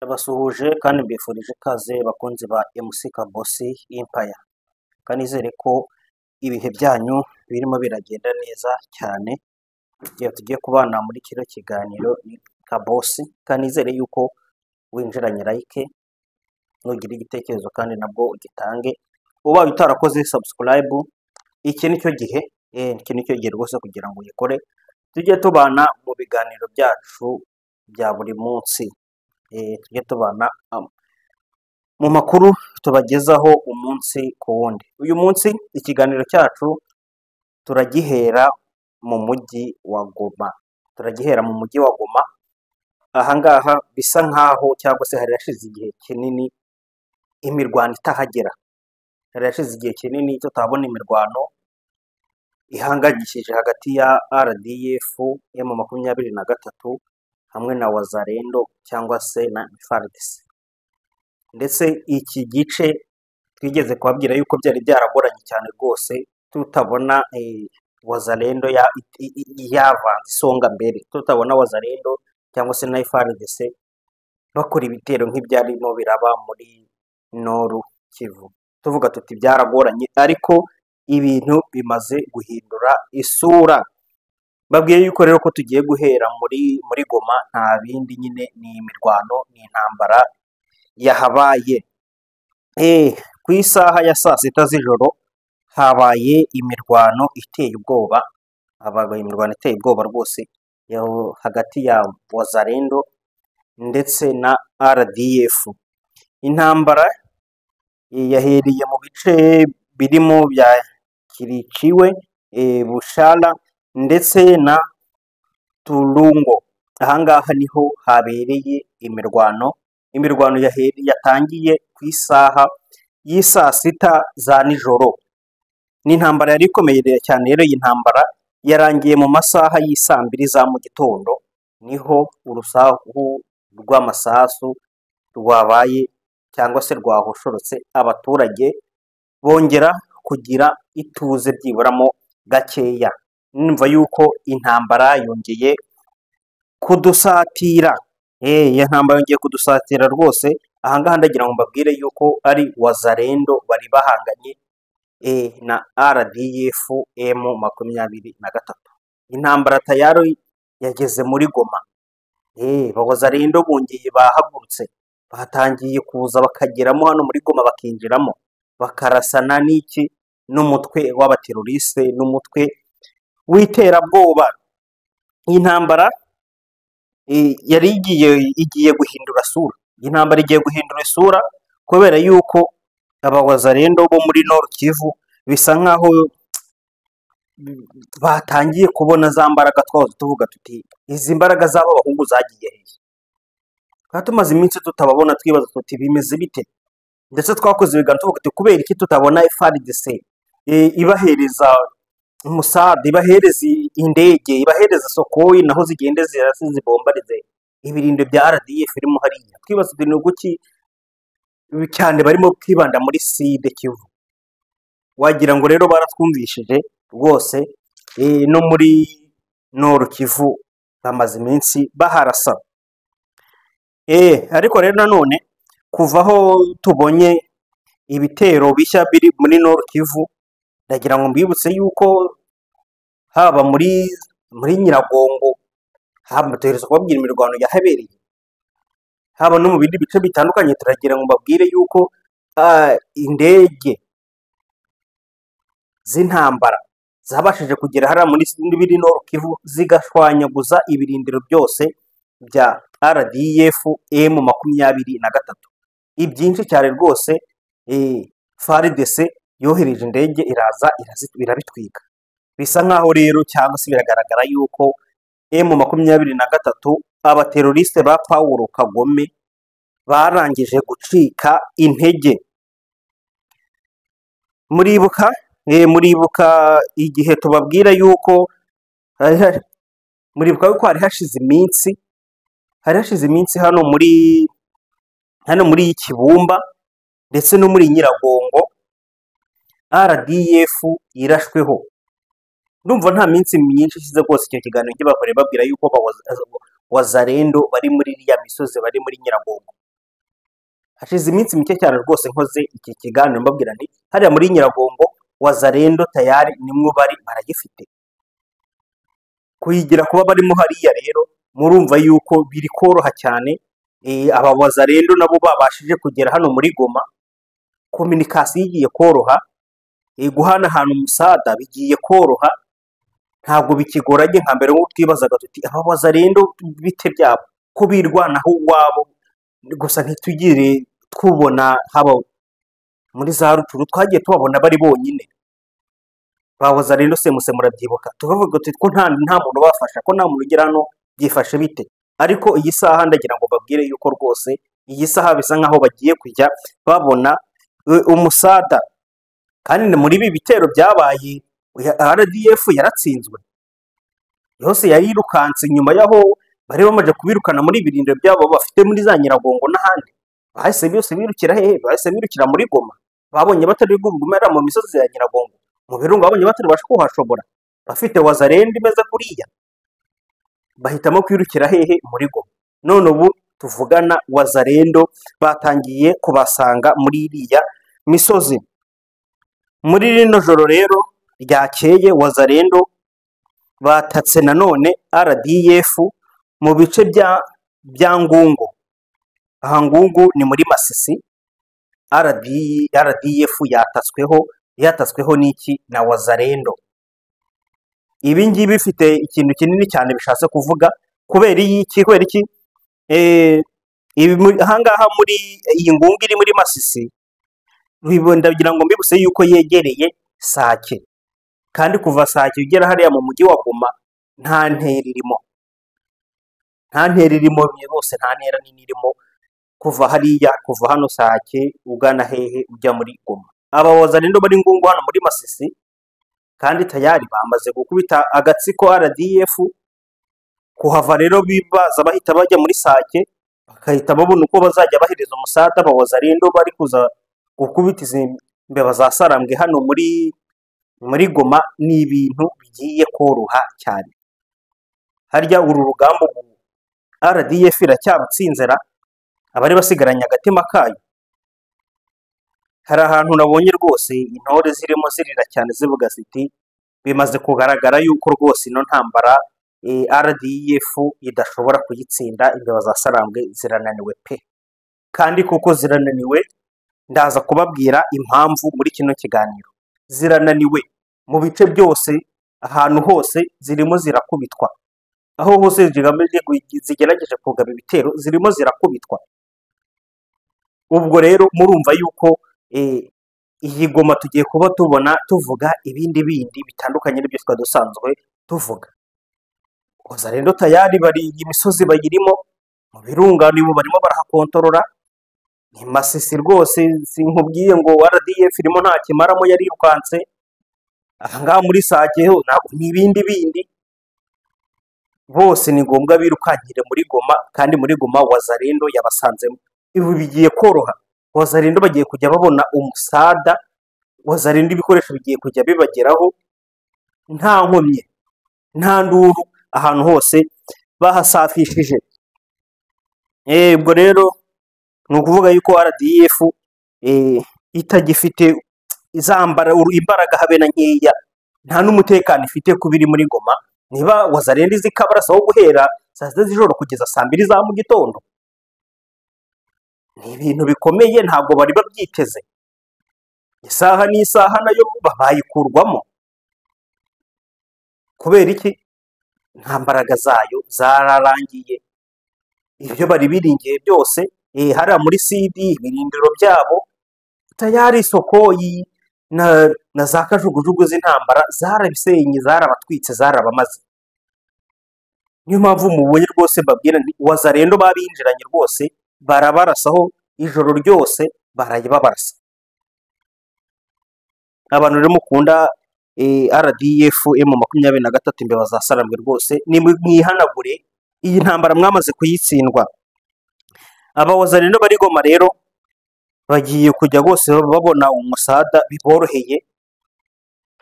Ndabasuhuje kandi mbifurije ikaze bakunzi ba MC Kabosi Empire, kanizere ko ibihe byanyu birimo biragenda neza cyane. Igihe tugiye kubana muri kino kiganiro ni Kabosi, kanizere yuko winjiranye like, nugira igitekerezo kandi nabwo ugitange. Ubaye utarakoze subscribe, iki nicyo gihe, iki nicyo gihe rwose kugira ngo uyikore, tujye tubana mu biganiro byacu bya buri munsi, tujye tubana mu makuru tubagezaho umunsi ku wundi. Uyu munsi ikiganiro cyacu turagihera mu mujyi wa Goma, turagihera mu mujyi wa Goma. Ahangaha bisa nkaho cyangwa se hari hashize igihe kinini imirwano itahagera, hari hashize igihe kinini tutabona imirwano ihangayikishije hagati ya RDF M23 hamwe na Wazalendo cyangwa se na FARDC. Ndetse iki gice twigeze kubabwira yuko byari byaragoranye cyane rwose tutabona Wazalendo yavanze isonga mbere, tutabona Wazalendo cyangwa se na FARDC bakora ibitero nk'ibyarimo biraba muri Nord Kivu. Tuvuga tuti byaragoranye, ariko ibintu bimaze guhindura isura. Babwiye yuko rero ko tugiye guhera muri Goma, nta bindi nyine, ni imirwano, ni intambara yahabaye. Ku isaha ya saa sita z'ijoro habaye imirwano iteye ubwoba, habaye imirwano iteye ubwoba rwose hagati ya Wazalendo ndetse na RDF. Intambara yahereye mu bice birimo bya Kiriciwe, Bushara ndetse na Turungo. Ahangaha niho habereye imirwano, imirwano yatangiye ku isaha y'isaa sita za nijoro. Ni intambara yari ikomeye cyane rero. Iyi ntambara yarangiye mu masaha y'isaa mbiri za mu gitondo, niho urusaku rw'amasasu rwabaye cyangwa se rwahoshorotse, abaturage bongera kugira ituze byiburamo gakeya. Numva yuko intambara yongeye kudusatira, iyo ntambara yongeye kudusatira rwose. Ahangaha ndagira ngo mbabwire yuko ari Wazalendo bari bahanganye na RDF M23. Intambara tayari yageze muri Goma. Wazalendo bongeye bahagurutse, batangiye kuza bakageramo hano muri Goma, bakinjiramo bakarasana n'iki? N'umutwe w'abateroriste, n'umutwe w'iterabwoba. Iyi ntambara yari igiye guhindura sura, iyi ntambara igiye guhindura isura kubera yuko aba Wazalendo bo muri Nord Kivu bisa nkaho batangiye kubona za mbaraga twahoze tuvuga tuti izi mbaraga z'aba bahungu zagiye hehe? Twari tumaze iminsi tutababona, twibaza tuti bimeze bite? Ndetse twakoze ibiganiro tuvuga tuti kubera iki tutabona FARDC ibahereza umusada, ibahereza indege, ibahereza Sukhoi, naho zigende zirase zibombarize ibirindo bya RDF irimo hariya. Twibaza tuti ni uguki cyane barimo kwibanda muri Sud Kivu? Wagira ngo rero baratwumvishije rwose, no muri Nord Kivu bamaze iminsi baharasa. Ariko rero nanone kuva aho tubonye ibitero bishya biri muri Nord Kivu, ndagira ngo mbibutse yuko haba muri Nyiragongo, haba tuhereza kubabwira imirwano yahabereye, haba no mu bindi bice bitandukanye, turagira ngo mbabwire yuko indege z'intambara zabashije kugera hariya muri biri Nord Kivu, zigashwanyaguza ibirindiro byose bya RDF M23. Ibyinshi cyane rwose, FARDC yohereje indege iraza irabitwika. Bisa nkaho rero cyangwa se biragaragara yuko M23, abateroriste ba Paul Kagame, barangije gucika intege. Muribuka igihe tubabwira yuko muribuka yuko hari hashize iminsi hano muri Kibumba ndetse no muri Nyiragongo RDF irashweho. Ndumva nta minsi myinshi ishize rwose icyo kiganiro kibakoreye, babwira yuko Wazalendo bari muri iriya misozi, bari muri Nyiragongo. Hashize iminsi mike cyane rwose nkoze iki kiganiro mbabwira nti hariya muri Nyiragongo Wazalendo tayari nimwo bari baragifite. Kuyigira kuba barimo hariya rero murumva yuko biri koroha cyane. Aba Wazalendo nabo babashije kugera hano muri Goma, communication igiye koroha, guhanahana umusada bigiye koroha, ntabwo bikigoranye nka mbere nk'uko twibazaga tuti aba Wazalendo bite byabo ko birwanaho uwabo gusa ntitugire twubona haba muri za Rutshuru twagiye tubabona bari bonyine. Ba Wazalendo se muse murabyibuka, tukavuga tuti ko nta muntu ubafasha, ko nta muntu ugera hano, byifashe bite? Ariko iyi saha ndagira ngo mbabwire yuko rwose iyi saha bisa nkaho bagiye kujya babona umusada. Kandi muri ibi bitero byabaye RDF yaratsinzwe yose, yarirukanse nyuma y'aho bari bamaze kubirukana muri ibirindiro byabo bafite muri za Nyiragongo n'ahandi. Bahise byose birukira hehe? Bahise birukira muri Goma. Babonye batari kugumera mu misozi ya Nyiragongo, mu birunga babonye batarabasha kuhashobora, bafite Wazalendo imeze kuriya, bahitamo kwirukira hehe? Muri Goma. None ubu tuvugana Wazalendo batangiye kubasanga muri iriya misozi. Muri rino joro rero ryakeye Wazalendo batatse nanone RDF mu bice bya Ngungu. Aha Ngungu ni muri Masisi. RDF yatatsweho n'iki? Na Wazalendo. Ibi ngibi bifite ikintu kinini cyane bishatse kuvuga. Kubera iki? Kubera iki? Aha ngaha muri iyi Ngungu iri muri Masisi, ndagira ngo mbibutse yuko yegereye Sake, kandi kuva Sake ugera hariya mu mujyi wa Goma nta ntera irimo, nta ntera irimo rwose, nta ntera nini irimo kuva hariya, kuva hano Sake ugana hehe? Ujya muri Goma. Aba Wazalendo bari Ngungu hano muri Masisi, kandi tayari bamaze gukubita agatsiko RDF. Kuhava rero baza bahita bajya muri Sake, bakahita babona uko bazajya bahereza umusada aba Wazalendo bari kuza gukubita izi mbeba za Sarambwe hano muri Goma. Ni ibintu bigiye koroha cyane. Harya uru rugamba ubu RDF iracyarutsinzera abari basigaranye agatima kayo? Hari ahantu nabonye rwose intore zirimo zirira cyane zivuga ziti bimaze kugaragara yuko rwose ino ntambara RDF idashobora kuyitsinda, imbeba za Sarambwe zirananiwe pe. Kandi kuko zirananiwe, ndaza kubabwira impamvu muri kino kiganiro. Zirananiwe mu bice byose, ahantu hose zirimo zirakubitwa, aho hose zigerageje kugaba ibitero zirimo zirakubitwa. Ubwo rero murumva yuko iyi Goma tugiye kuba tubona tuvuga ibindi bindi bitandukanye n'ibyo twari dusanzwe tuvuga. Wazalendo tayari bari iyi misozi bayirimo, mu birunga nibo barimo barahakontorora. Ni Masisi rwose, sinkubwiye ngo RDF irimo nta kimaramo, yarirukanse. Aha ngaha muri Sake ho ntabwo ni ibindi bindi, bose ni ngombwa birukankire muri Goma, kandi muri Goma Wazalendo yabasanzemo. Ibi bigiye koroha, Wazalendo bagiye kujya babona umusada, Wazalendo ibikoresho bigiye kujya bibageraho nta nkomyi, nta nduru, ahantu hose bahasafishije. Ubwo rero ni ukuvuga yuko RDF itagifite izambara imbaraga habe na nkeya, nta n'umutekano ifite kuba iri muri Goma. Niba Wazalendo izi kabarasaho guhera saa sita z'ijoro kugeza saa mbiri za mu gitondo, ni ibintu bikomeye, ntabwo bari babyiteze. Isaha n'isaha nayo bayikurwamo. Kubera iki? Nta mbaraga zayo, zararangiye. Ibyo bari biringiye byose hariya muri CD, ibirindiro byabo tayari, Sukhoi na za kajugujugu z'intambara zarabisenye, zarabatwitse, zarabamaze. Niyo mpamvu mubonye rwose mbabwira nti Wazalendo babinjiranye rwose, barabarasaho ijoro ryose, baraye babarasa. Abantu rero mukunda RDF M23 imbeba za Sarambwe, rwose nimwihanagure, iyi ntambara mwamaze kuyitsindwa. Aba Wazalendo bari Goma rero bagiye kujya rwose babona umusada biboroheye.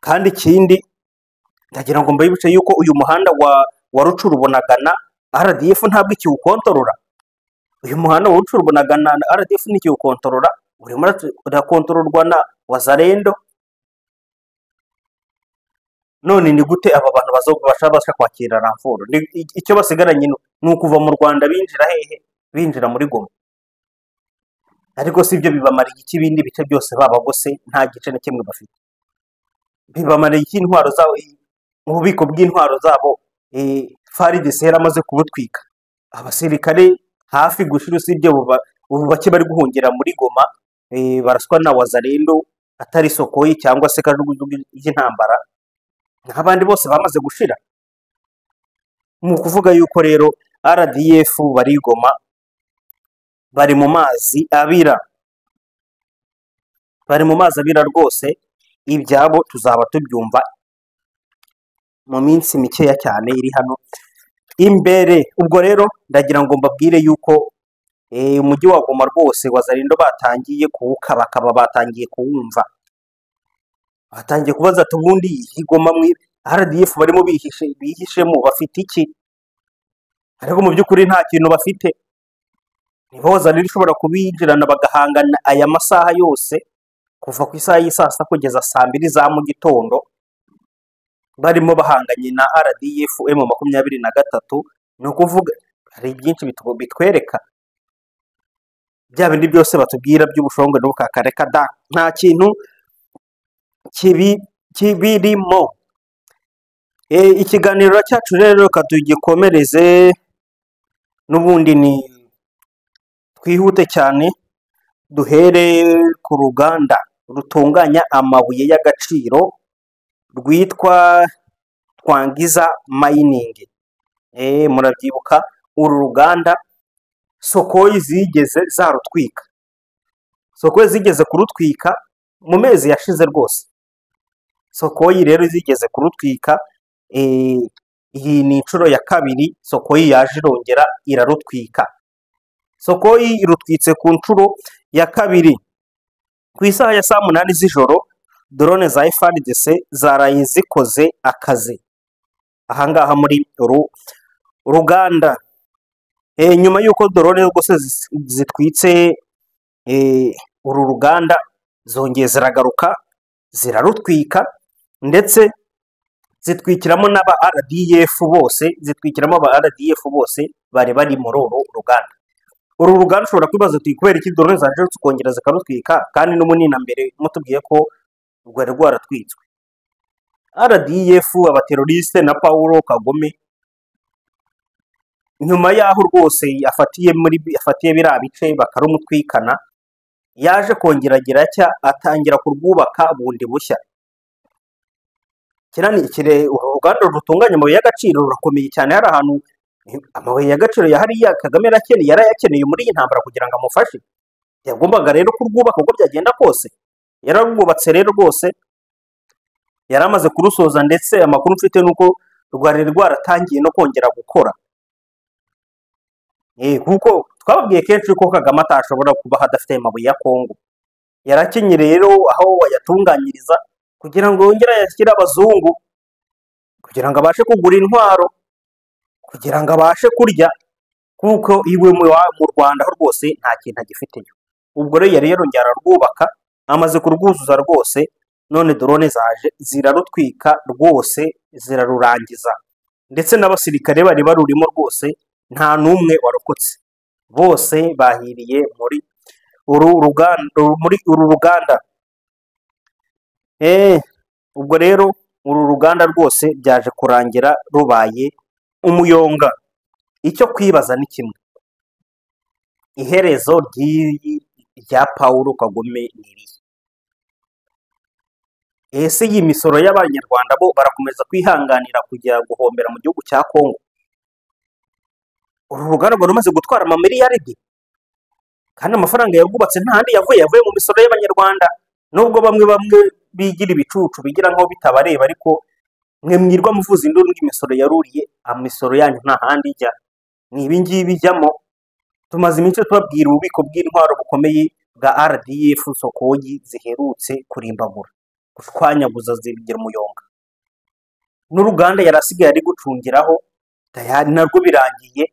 Kandi ikindi ndagira ngo mbibutse yuko uyu muhanda wa Rutshuru Bunagana RDF ntabwo ikiwukontorora. Uyu muhanda wa Rutshuru Bunagana na RDF ntikiwukontorora, urimo urakontororwa na Wazalendo. None ni gute aba bantu babasha kwakira renfort? Icyo basigaranye ni ukuva mu Rwanda binjira hehe? Binjira muri Goma. Ariko si ibyo bibamariye iki? Ibindi bice byose babagose nta gice na kimwe bafite. Bibamariye iki intwaro zabo, ububiko bw'intwaro zabo FARDC yaramaze kubutwika, abasirikare hafi gushira, usibye ubu bake bari guhungira muri Goma, baraswa na Wazalendo atari Sukhoi cyangwa se kajugujugu y'intambara, n'abandi bose bamaze gushira. Ni ukuvuga yuko rero RDF bari Goma bari mu mazi abira, bari mu mazi abira rwose. Ibyabo tuzaba tubyumva mu minsi mikeya cyane iri hano imbere. Ubwo rero ndagira ngo mbabwire yuko umujyi wa Goma rwose Wazalendo batangiye kuwukabakaba, batangiye kuwumva, batangiye kubaza ati ubundi iyi Goma mwi RDF barimo bihishemo bafite iki? Ariko mu by'ukuri nta kintu bafite. Nibo Wazalendo ishobora kubinjirana bagahangana aya masaha yose kuva ku isaha y'i saa sita kugeza saa mbiri za mu gitondo, barimo bahanganye na RDF M23. Ni ukuvuga hari byinshi bitwereka bya bindi byose batubwira by'ubushongore n'ubukaka, da nta kintu kibi kibirimo. Ikiganiro cyacu rero reka tugikomereze n'ubundi, ni twihute cyane duhere ku ruganda rutunganya amabuye y'agaciro rwitwa Twangiza Mining. Murabyibuka uru ruganda Sukhoi zigeze zarutwika, Sukhoi zigeze kurutwika mu mezi yashize rwose. Sukhoi rero zigeze kurutwika, iyi ni inshuro ya kabiri Sukhoi yaje irongera irarutwika. Sukhoi irutwitse ku nshuro ya kabiri. Ku isaha ya saa 8 z'ijoro drone za FARDC zaraye zikoze akazi ahangaha muri uru ruganda. Nyuma y'uko drone rwose zitwitse uru ruganda, zongeye ziragaruka zirarutwika, ndetse zitwikiramo n'aba RDF bose, zitwikiramo aba RDF bose bari bari muri uru ruganda. Uru ruganda ushobora kwibaza uti kubera iki drone zaje zikongera zikarutwika kandi n'umunini na mbere mutubwiye ko rwari rwaratwitswe? RDF abateroriste na Paul Kagame, nyuma y'aho rwose afatiye biriya bice bakarumutwikana, yaje kongera agira atya atangira kurwubaka bundi bushya. Kiriya ni uru ruganda rutunganya amabuye y'agaciro rurakomeye cyane. Hari ahantu amabuye y'agaciro ya hariya Kagame yarakeneye, yarayakeneye muri iyi ntambara kugira ngo amufashe. Yagombaga rero kurwubaka uko byagenda kose. Yararwubatse rero rwose, yari amaze kurusoza, ndetse amakuru mfite ni uko rwari rwaratangiye no kongera gukora. Kuko twababwiye kenshi ko Kagame atashobora kubaho adafite ayo mabuye ya Kongo. Yarakenye rero aho ayatunganyiriza kugira ngo yongere ayashyire abazungu, kugira ngo abashe kugura intwaro, kugira ngo abashe kurya, kuko iwe mu Rwanda ho rwose nta kintu agifiteyo. Ubwo rero yari yarongera ararwubaka, amaze kurwuzuza rwose, none drone zaje zirarutwika rwose zirarurangiza, ndetse n'abasirikare bari barurimo rwose nta n'umwe warokotse, bose bahiriye muri uru ruganda, muri uru ruganda. Ubwo rero uru ruganda rwose byaje kurangira rubaye umuyonga. Icyo kwibaza ni kimwe: iherezo ry'iyi rya Paul Kagame ni irihe? Ese iyi misoro y'Abanyarwanda bo barakomeza kwihanganira kujya guhombera mu gihugu cya Kongo? Uru ruganda rwari rumaze gutwara amamiliyaridi, kandi amafaranga yarwubatse nta handi yavuye, yavuye mu misoro y'Abanyarwanda. Nubwo bamwe bamwe bigira ibicucu, bigira nkaho bitabareba, ariko mwe mwirwa muvuza induru ngo imisoro yaruriye, imisoro yanyu nta handi ijya, ni ibi ngibi ijyamo. Tumaze iminsi tubabwira ububiko bw'intwaro bukomeye bwa RDF Sukhoi ziherutse kurimbagura, gushwanyaguza zibigira umuyonga. N'uruganda yari asigaye ari gucungiraho tayari narwo birangiye.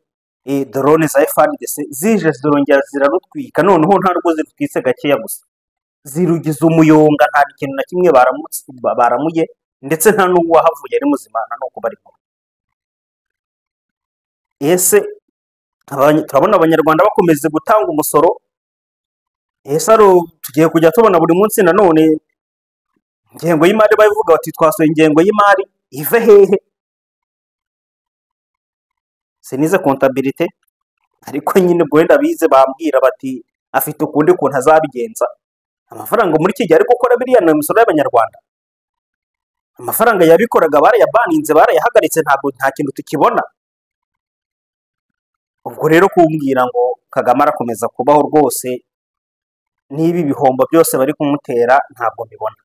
Drone za FARDC zije zirongera zirarutwika, noneho nta rwo zirutwitse gakeya gusa, zirugize umuyonga, nta kintu na kimwe baramuye, ndetse nta n'uwahavuye ari muzima na nuko bari kumwe. Ese turabona Abanyarwanda bakomeza gutanga umusoro? Ese tugiye kujya tubona buri munsi nanone ingengo y'imari bavuga bati twasohoye ingengo y'imari, ive hehe? Sinize comptabilité, ariko nyine ubwo wenda bize bambwira bati afite ukundi kuntu azabigenza. Amafaranga muri iki gihe ari gukora biriya ni imisoro y'Abanyarwanda. Amafaranga yabikoraga barayabaninze, barayahagaritse, ntabwo nta kintu tukibona. Ubwo rero kumbwira ngo Kagame arakomeza kubaho rwose n'ibi bihombo byose bari kumutera, ntabwo mbibona.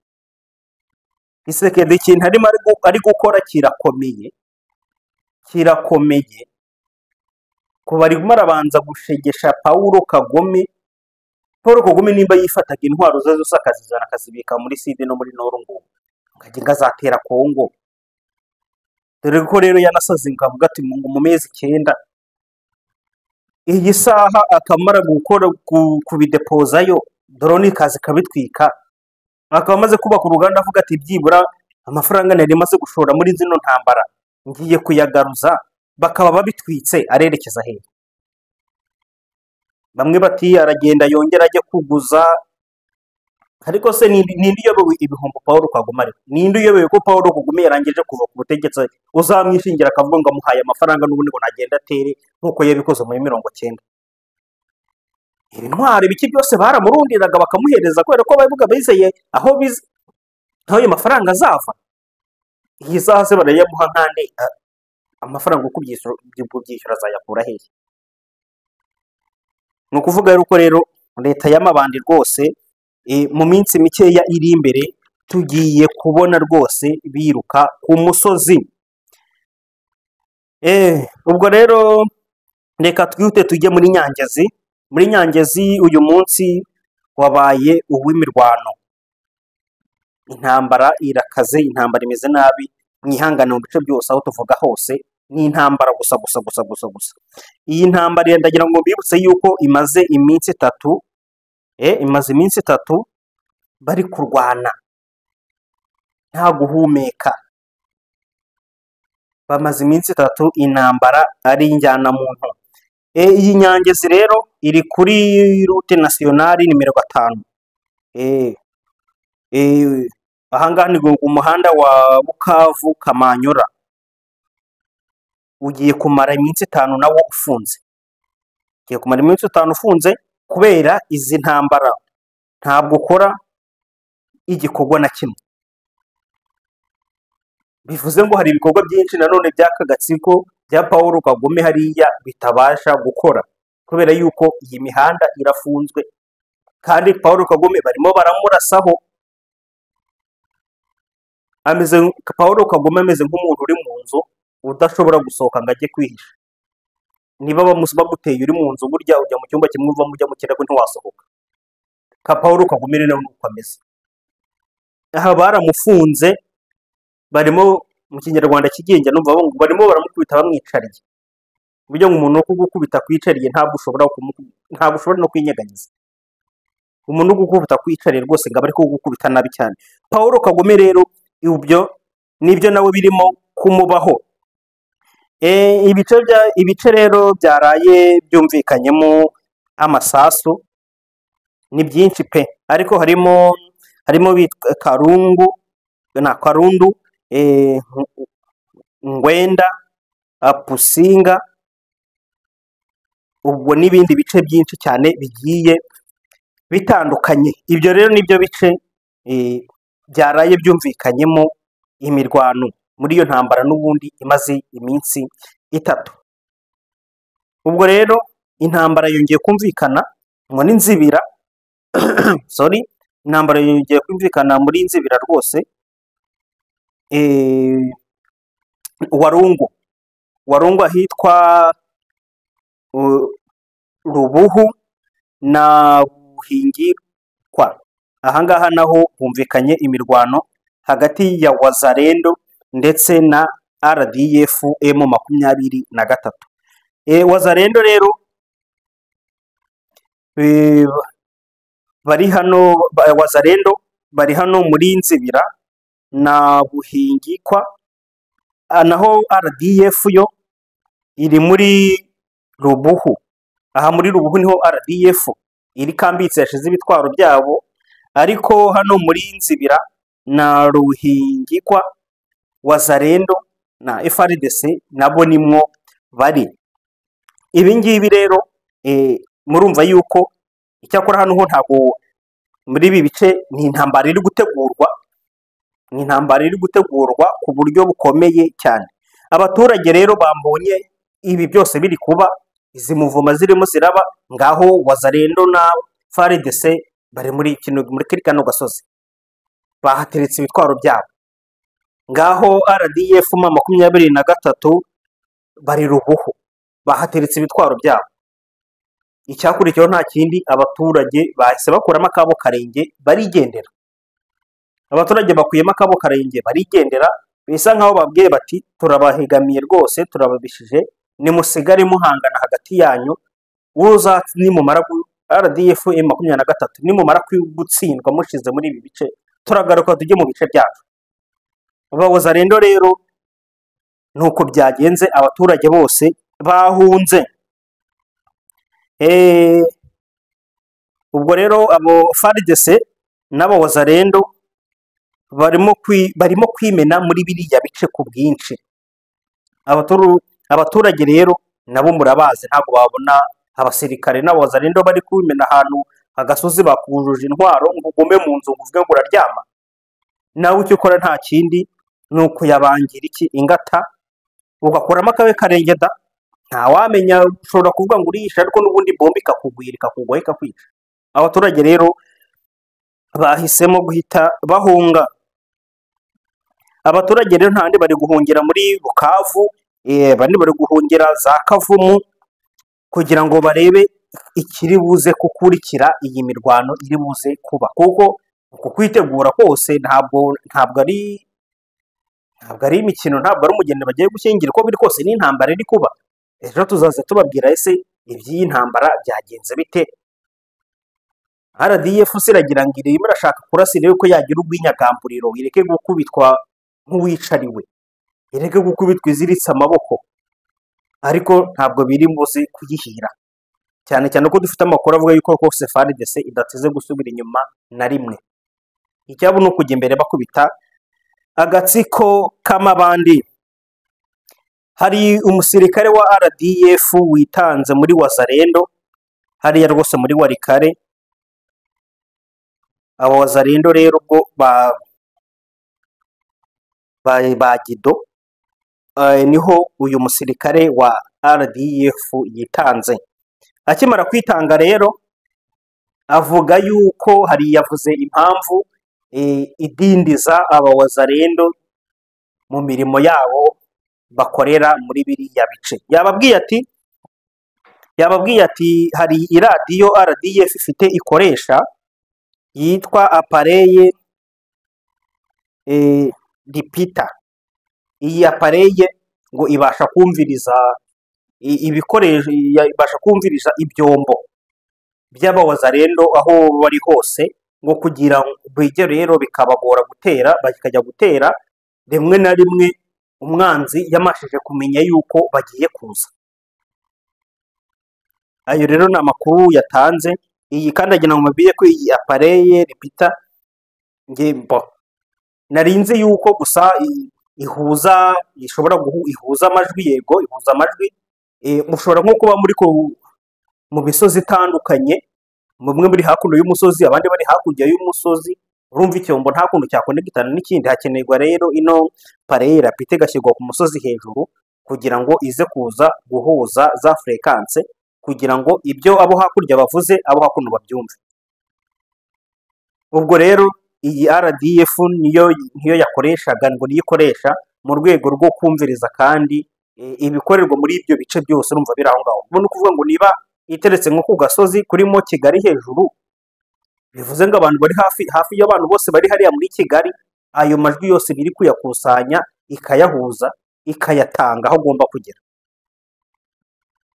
Tshisekedi ikintu arimo ari gukora kirakomeye, kirakomeye. Kuba arimo arabanza gushegesha Paul Kagame. Paul Kagame nimba yifataga intwaro ze zose akazizana akazibika muri Sud no muri Nord, ngo ngajya ngo azatera Kongo, dore ko rero yanasaze ngo avuga ati ngo mu mezi 9, iyi saha akamara gukora kubidepozayo, drone ikaza ikabitwika, akaba amaze kubaka uruganda, avuga ati byibura amafaranga nari maze gushora muri zino ntambara ngiye kuyagaruza, bakaba babitwitse, arerekeza hehe? Bamwe bati aragenda yongera ajye kuguza. Ariko se ninde uyobewe ibihombo Paul Kagame ariho? Ninde uyobewe ko Paul Kagame yarangije kuva ku butegetsi, uzamwishingira akavuga ngo amuhaye amafaranga n'ubundi ngo nagenda atere nk'uko yabikoze muri 90? Intwaro, ibiki byose baramurundiraga bakamuhereza, kubera ko bavuga bizeye aho bize aho ayo mafaranga azava. Iyi saha se barayamuha nkande? Amafaranga uko kubyishyura azayakura hehe? Ni ukuvuga yuko rero leta y'amabandi rwose, mu minsi mikeya iri imbere tugiye kubona rwose biruka ku musozi. Ubwo rero reka twihute tujye muri Nyangezi. Muri Nyangezi uyu munsi wabaye uw'imirwano, intambara irakaze, intambara imeze nabi, mwihangane. Mu bice byose aho tuvuga hose ni intambara gusa gusa gusa gusa gusa. Iyi ntambara ndagira ngo mbibutse yuko imaze iminsi 3, imaze iminsi 3 bari kurwana nta guhumeka. Bamaze iminsi 3 intambara ari injyanamuntu. Iyi Nyangezi rero iri kuri route nationale nimero 5. Ahangaha ni ku muhanda wa Bukavu Kamanyora, ugiye kumara iminsi 5 nawo ufunze, ugiye kumara iminsi 5 ufunze kubera izi ntambara, ntabwo ukora igikorwa na kimwe. Bivuze ngo hari ibikorwa byinshi nanone by'aka gatsiko bya Paul Kagame hariya bitabasha gukora kubera yuko iyi mihanda irafunzwe, kandi Paul Kagame barimo baramurasaho. Ameze, Paul Kagame ameze nk'umuntu uri mu nzu udashobora gusohoka ngo ajye kwihisha. Niba baguteye uri mu nzu, burya ujya mu cyumba kimwe uvamo ujya mu kindi, ntiwasohoka. Ka Paul Kagame rero nuko ameze aha, baramufunze, barimo, mu Kinyarwanda kigenge numva ngo barimo baramukubita bamwicariye. Burya ngo umuntu wo kugukubita kwicariye ntabwo ushobora no kwinyeganyeza. Umuntu wo kugukubita kwicariye rwose ngo aba ari kugukubita nabi cyane. Paul Kagame rero ibyo nibyo nawe birimo kumubaho. Ibice rero byaraye byumvikanyemo amasasu ni byinshi pe, ariko harimo bitwa Karungu na Karundu, Ngwenda, Pusinga, ubwo n'ibindi bice byinshi cyane bigiye bitandukanye. Ibyo rero nibyo bice byaraye byumvikanyemo imirwano muri iyo ntambara n'ubundi imaze iminsi 3. Ubwo rero intambara yongeye kumvikana muri Nzibira, sorry, intambara yongeye kumvikana muri Nzibira rwose. Warungu, Warungu ahitwa Rubuhu na Buhingirwa, ahangaha naho humvikanye imirwano hagati ya Wazalendo ndetse na RDF M23. Wazalendo rero eh, bari hano Wazalendo bari hano muri Nzibira na Buhingikwa. Naho RDF yo iri muri Rubuhu. Aha muri Rubuhu niho RDF iri kambitse, yashize ibitwaro byabo, ariko hano muri Nzibira na Ruhingikwa Wazalendo na FARDC nabo nimwo bari. Ibi ngibi rero murumva yuko icyakora hano ho ntabwo muri ibi bice ni intambara iri gutegurwa, ni intambara iri gutegurwa ku buryo bukomeye cyane. Abaturage rero bambonye ibi byose biri kuba, izi muvuma zirimo ziraba, ngaho Wazalendo na FARDC bari muri kino, muri kuri kano gasozi bahateretse ibitwaro byabo, ngaho RDF M23 bari Rubuhu bahateretse ibitwaro byabo. Icyakurikiyeho nta kindi, abaturage bahise bakuramo akabo karenge barigendera. Abaturage bakuyemo akabo karenge barigendera, bisa nkaho babwiye bati turabahegamiye rwose, turababishije, nimusigare muhangana hagati yanyu. Uza nimumara RDF M23 nimumara gutsindwa mushize muri ibi bice, turagaruka tujye mu bice byacu. Abawazalendo rero nuko byagenze, abaturage bose bahunze. Ubwo rero abo FARDC n'abo Wazalendo barimo kwimena muri biriya bice ku bwinshi. Abaturage rero nabo murabazi, ntabwo babona abasirikare n'abawazalendo bari kwimena ahantu agasozi bakujuje intwaro ngo ugume mu nzu ngo uvuge ngo uraryama. Nawe icyo ukora nta kindi ni ukuyabangira iki ingata, ugakuramo akabe karenge da, ntawamenya, ushobora kuvuga ngo urihisha ariko n'ubundi bombe ikakugwira, ikakugwaho, ikakwica. Abaturage rero bahisemo guhita bahunga. Abaturage rero nta handi bari guhungira muri Bukavu, abandi bari guhungira za Kavumu kugira ngo barebe ikiri buze gukurikira iyi mirwano iri buze kuba, kuko uku kwitegura kose ntabwo ari imikino, ntabwo ari umugeni bagiye gushyingira, uko biri kose ni intambara iri kuba. Ejo tuzaza tubabwira ese iby'iyi ntambara byagenze bite. RDF se iragira ngo irimo irashaka kurasira yuko yagira urw'inyagamburiro, ireke gukubitwa nk'uwicariwe, ireke gukubitwa iziritse amaboko, ariko ntabwo biri buze kuyihira, cyane cyane ko dufite amakuru avuga yuko rwose FARDC idateze gusubira inyuma na rimwe. Icyabo ni ukujya imbere bakubita agatsiko k'amabandi. Hari umusirikare wa RDF witanze muri Wazalendo hariya rwose muri Walikale. Abo Wazalendo rero ubwo ba Gido, niho uyu musirikare wa RDF yitanze. Akimara kwitanga rero avuga yuko hari, yavuze impamvu idindiza aba Wazalendo mu mirimo yabo bakorera muri biriya bice. Yababwiye ati hari iradiyo RDF ifite ikoresha yitwa appareil repeater. Iyi appareil ngo ibasha kumviriza ibikoresho, ibasha kumviriza ibyombo by'abawazalendo aho bari hose, ngo kugira ngo bijye rero bikabagora gutera, bakajya gutera rimwe na rimwe umwanzi yamashije kumenya yuko bagiye kuza. Ayo rero ni amakuru yatanze. Iyi kandi agira ngo mubwiye ko iyi appareil repeater, nge mbo nari nzi yuko gusa ihuza, ishobora ihuza amajwi, yego ihuza amajwi. Mushobora nko kuba muri mu misozi itandukanye, mumwe muri hakuno y'umusozi, abandi bari hakurya y'umusozi, urumva icyombo nta kuntu cyakonegitana n'ikindi. Hakenerwa rero ino appareil repeater igashyirwa ku musozi hejuru kugira ngo ize kuza guhuza za fréquence, kugira ngo ibyo abo hakurya bavuze abo hakuno babyumve. Ubwo rero iyi RDF niyo yakoreshaga, ngo niyo ikoresha mu rwego rwo kumviriza kandi ibikorerwa muri ibyo bice byose. Urumva biri aho ngaho. Ubwo ni ukuvuga ngo niba iteretse nko ku gasozi kurimo Kigali hejuru, bivuze ngo abantu bari hafi hafi y'abantu bose bari hariya muri Kigali, ayo majwi yose biri kuyakusanya, ikayahuza, ikayatanga aho agomba kugera.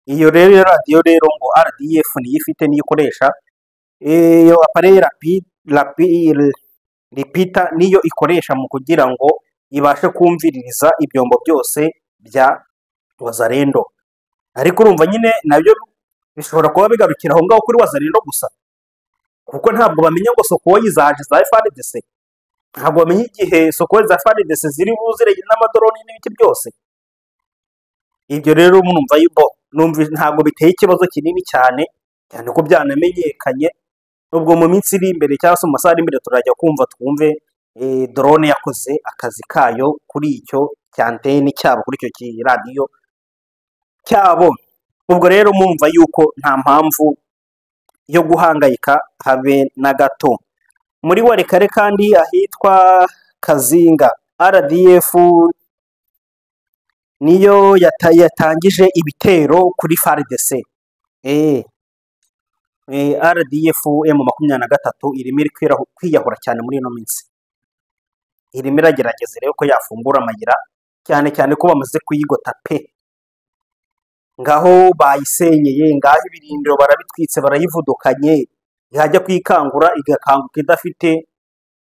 Iyo rero radiyo rero ngo RDF niyo ifite, niyo ikoresha. Iyo appareil repeater niyo ikoresha mu kugira ngo ibashe kumviririza ibyombo byose bya Wazalendo. Ariko urumva nyine nabyo bishobora kuba bigarukira aho ngaho kuri Wazalendo gusa, kuko ntabwo bamenya ngo Sukhoi zaje za FARDC, ntabwo bamenya igihe Sukhoi za FARDC ziri buzire n'amadrone n'ibiki byose. Ibyo rero murumva yuko numva ntabwo biteye ikibazo kinini cyane cyane ko byanamenyekanye. Ubwo mu minsi iri imbere cyangwa se mu masaha ari imbere turajya kumva twumve drone yakoze akazi kayo kuri icyo cy'antenne cyabo, kuri icyo kiradiyo cyabo. Ubwo rero mumva yuko nta mpamvu yo guhangayika habe na gato. Muri Walikale kandi ahitwa Kazinga, RDF niyo yatangije ibitero kuri FARDC. RDF M23 irimo iri kwiyahura cyane muri ino minsi, irimo iragerageza rero ko yafungura amayira, cyane cyane ko bamaze kuyigota pe. Ngaho bayisenyeye, ngaho ibirindiro barabitwitse, barayivudukanye, yajya kwikangura igakanguka idafite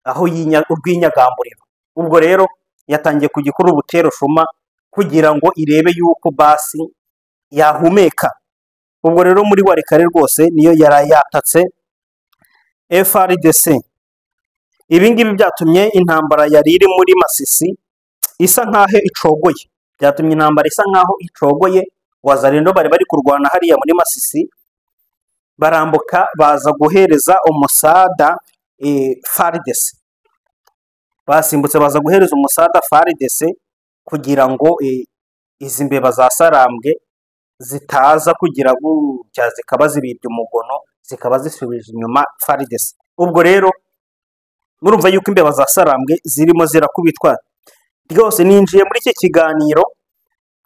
aho urw'inyagamburiro. Ubwo rero yatangiye kujya ikora ubutero shuma kugira ngo irebe yuko basi yahumeka. Ubwo rero muri Walikale rwose niyo yari yatatse FARDC. Ibi ngibi byatumye intambara yari iri muri Masisi isa nkaho icogoye, byatumye intambara isa nkaho icogoye. Wazalendo bari bari kurwana hariya muri Masisi, barambuka baza guhereza umusada FARDC, basimbutse baza guhereza umusada FARDC kugira ngo izi mbeba za Sarambwe zitaza kugira gutya zikaba zibibye umugono, zikaba zisubije inyuma FARDC. Ubwo rero murumva yuko imbeba za Sarambwe zirimo zirakubitwa rwose. Ninjiye muri iki kiganiro,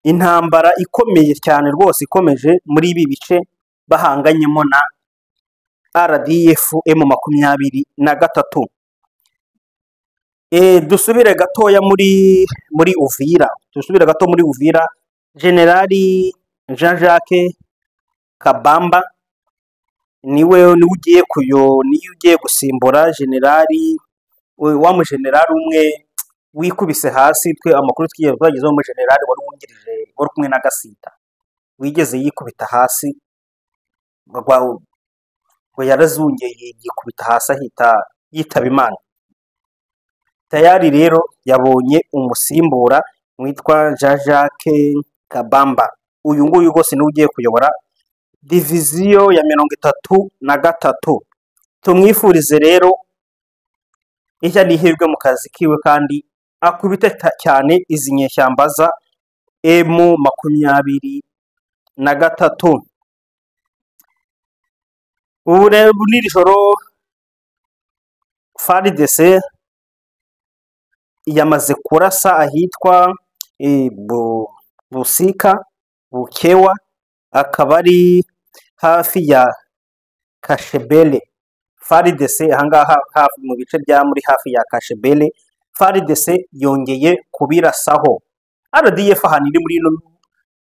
intambara ikomeye cyane rwose ikomeje muri ibi bice bahanganyemo na RDF M23. Dusubire gatoya muri Uvira, dusubire gato muri Uvira. Generali Jean Jacques Kabamba niwe ugiye kuyo, niwe ugiye gusimbura generali wa mujenerali umwe wikubise hasi. Twe amakuru twigiye twagezeho, umujenerali wari wungirije wari kumwe na Gasita wigeze yikubita hasi, ngo yarazungeye yikubita hasi ahita yitaba Imana. Tayari rero yabonye umusimbura witwa Jean Jacques Kabamba. Uyu nguyu rwose niwe ugiye kuyobora diviziyo ya 33. Tumwifurize rero ishya n'ihirwe mu kazi kiwe, kandi akubite cyane izi nyeshyamba za M23. Ubu rero n'iri joro FARDC yamaze kurasa ahitwa Busika Bukewa, akaba ari hafi ya Kashebele. FARDC ahangaha hafi mu bice bya muri hafi ya Kashebele, FARDC yongeye kubirasaho. RDF ahantu iri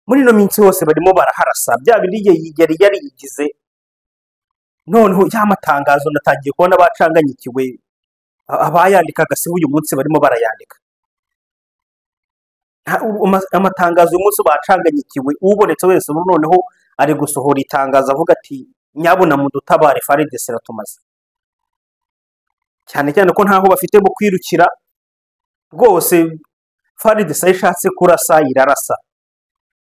muri ino minsi hose barimo baraharasa, bya bindi yari yarigize. Noneho ya matangazo natangiye kubona bacanganyikiwe, abayandikaga si uyu munsi barimo barayandika. Amatangazo uyu munsi bacanganyikiwe, ubonetse wese ubu noneho ari gusohora itangazo avuga ati nyabuna mudutabare, FARDC iratumaze, cyane cyane ko ntaho bafite bo kwirukira rwose. FARDC aho ishatse kurasa irarasa,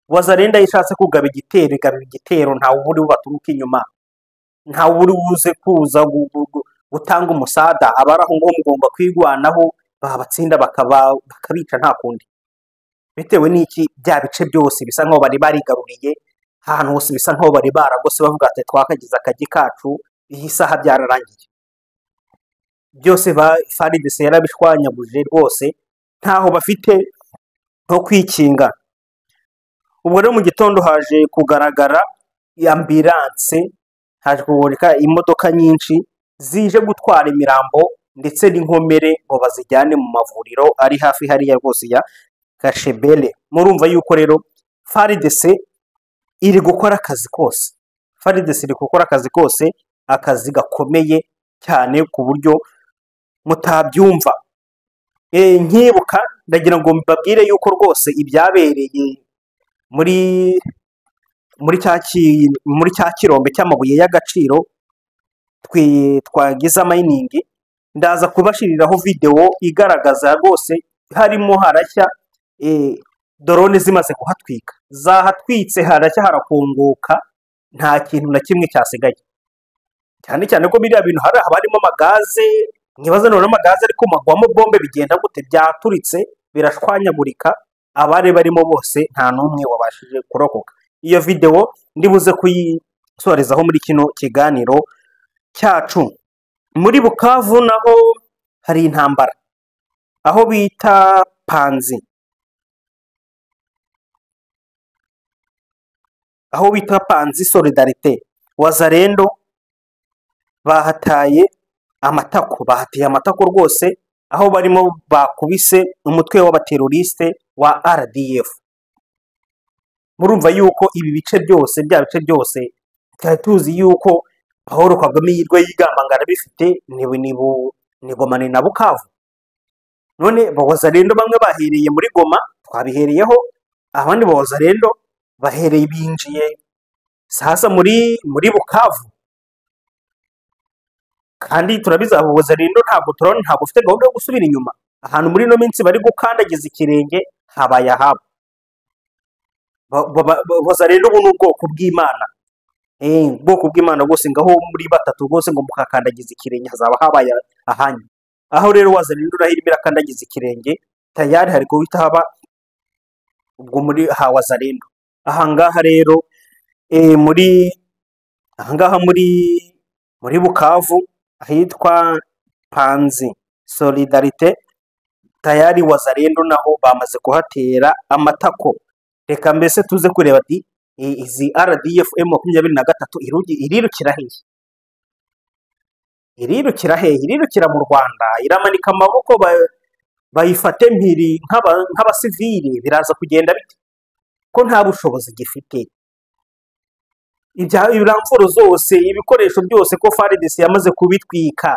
Wazalendo aho ishatse kugaba igitero igaba igitero, ntawe uburi baturuka inyuma, ntawe uri buze kuza gutanga umusada. Abari aho ngaho mugomba kwigwanaho, babatsinda bakabica nta kundi. Bitewe n'iki? Bya bice byose bisa nkaho bari barigaruriye, ahantu hose bisa nkaho bari baragose, bavuga ati twakagize akagi kacu, iyi saha byararangiye byose. Ba FARDC yarabishwanyaguje rwose, ntaho bafite ho kwikinga. Ubwo rero mu gitondo haje kugaragara ambulance, haje kuboneka imodoka nyinshi zije gutwara imirambo ndetse n'inkomere ngo bazijyane mu mavuriro ari hafi hariya rwose ya Kashebele. Murumva yuko rero FARDC iri gukora akazi kose. FARDC iri gukora akazi kose, akazi gakomeye cyane ku buryo mutabyumva. Nkibuka ndagira ngo mbabwire yuko rwose ibyabereye muri muri cya kirombe cy'amabuye y'agaciro twagize mining, ndaza kubashiriraho video igaragaza rwose harimo harashya drone zimaze kuhatwika, zahatwitse harashya harakunguka, nta kintu na kimwe cyasigaye. Cyane cyane ko biriya bintu hari haba harimo amagaze, nkibaza none amagaze ariko magwamo bombe bigenda gute? Byaturitse birashwanyagurika, abari barimo bose nta n'umwe wabashije kurokoka. Iyo video ndibuze kuyisorezaho muri kino kiganiro cyacu. Muri Bukavu naho hari intambara, aho bita Panzi, aho bita Panzi Solidarite, Wazalendo bahataye amatako, bahateye amatako rwose, aho barimo bakubise umutwe w'abateroriste wa RDF. Murumva yuko ibi bice byose, bya bice byose twari tuzi yuko Paul Kagame yirwa yigamba ngo arabifite, ni Goma ni na Bukavu. None Wazalendo bamwe bahereye muri Goma, twabihereyeho, abandi Wazalendo bahereye binjiye sasa muri Bukavu. Kandi turabizi abo Wazalendo ntabwo turabona, ntabwo ufite gahunda yo gusubira inyuma. Ahantu muri ino minsi bari gukandagiza ikirenge habaye ahabo. Wazalendo ubu ni ubwoko bw'Imana, ubwoko bw'Imana bwose, ngaho muri batatu bwose ngo mukakandagiza ikirenge hazaba habaye ahanyu. Aho rero Wazalendo irimo irakandagiza ikirenge tayari hari guhita haba ubwo muri ha Wazalendo. Ahangaha rero muri ahangaha muri Bukavu ahitwa Panzi Solidarite, tayari Wazalendo naho bamaze kuhatera amatako. Reka mbese tuze kureba ati izi RDF M23 irirukira hehe? Irirukira hehe? Irirukira mu Rwanda, iramanika amaboko bayifate mpiri nk'abasivili, biraza kugenda bite ko nta bushobozi gifite? Ibiramfuro zose, ibikoresho byose ko FARDC yamaze kubitwika.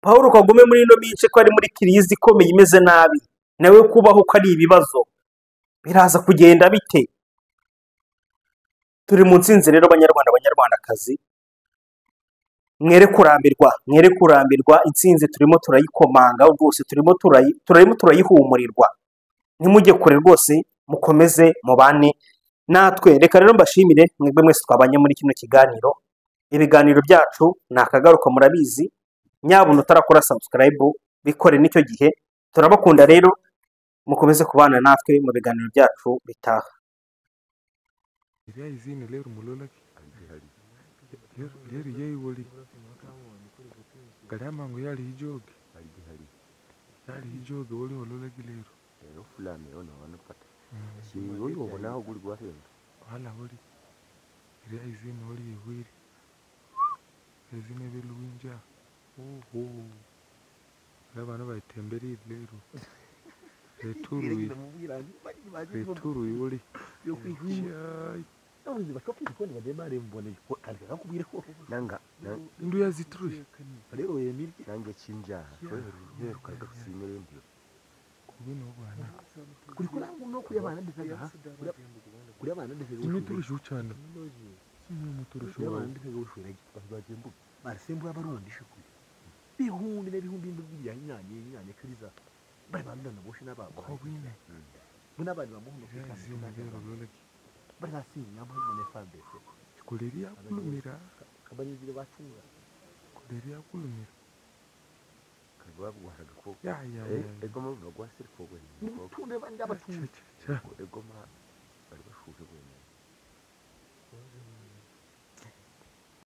Paul Kagame muri ino minsi ko ari muri kirizi ikomeye imeze nabi, nawe kubaho ko ari ibibazo, biraza kugenda bite? Turi mu nsinzi rero banyarwanda, banyarwandakazi, mwere kurambirwa, mwere kurambirwa, intsinzi turimo turayikomanga rwose, turimo turayihumurirwa. Ntimujye kure rwose, mukomeze mubane natwe. Reka rero mbashimire mwebwe mwese twabanye muri kino kiganiro. Ibiganiro byacu ni akagaruka, murabizi. Nyabuna utarakora subscribe bikore nicyo gihe. Turabakunda rero, mukomeze kubana natwe mu biganiro byacu bitaha.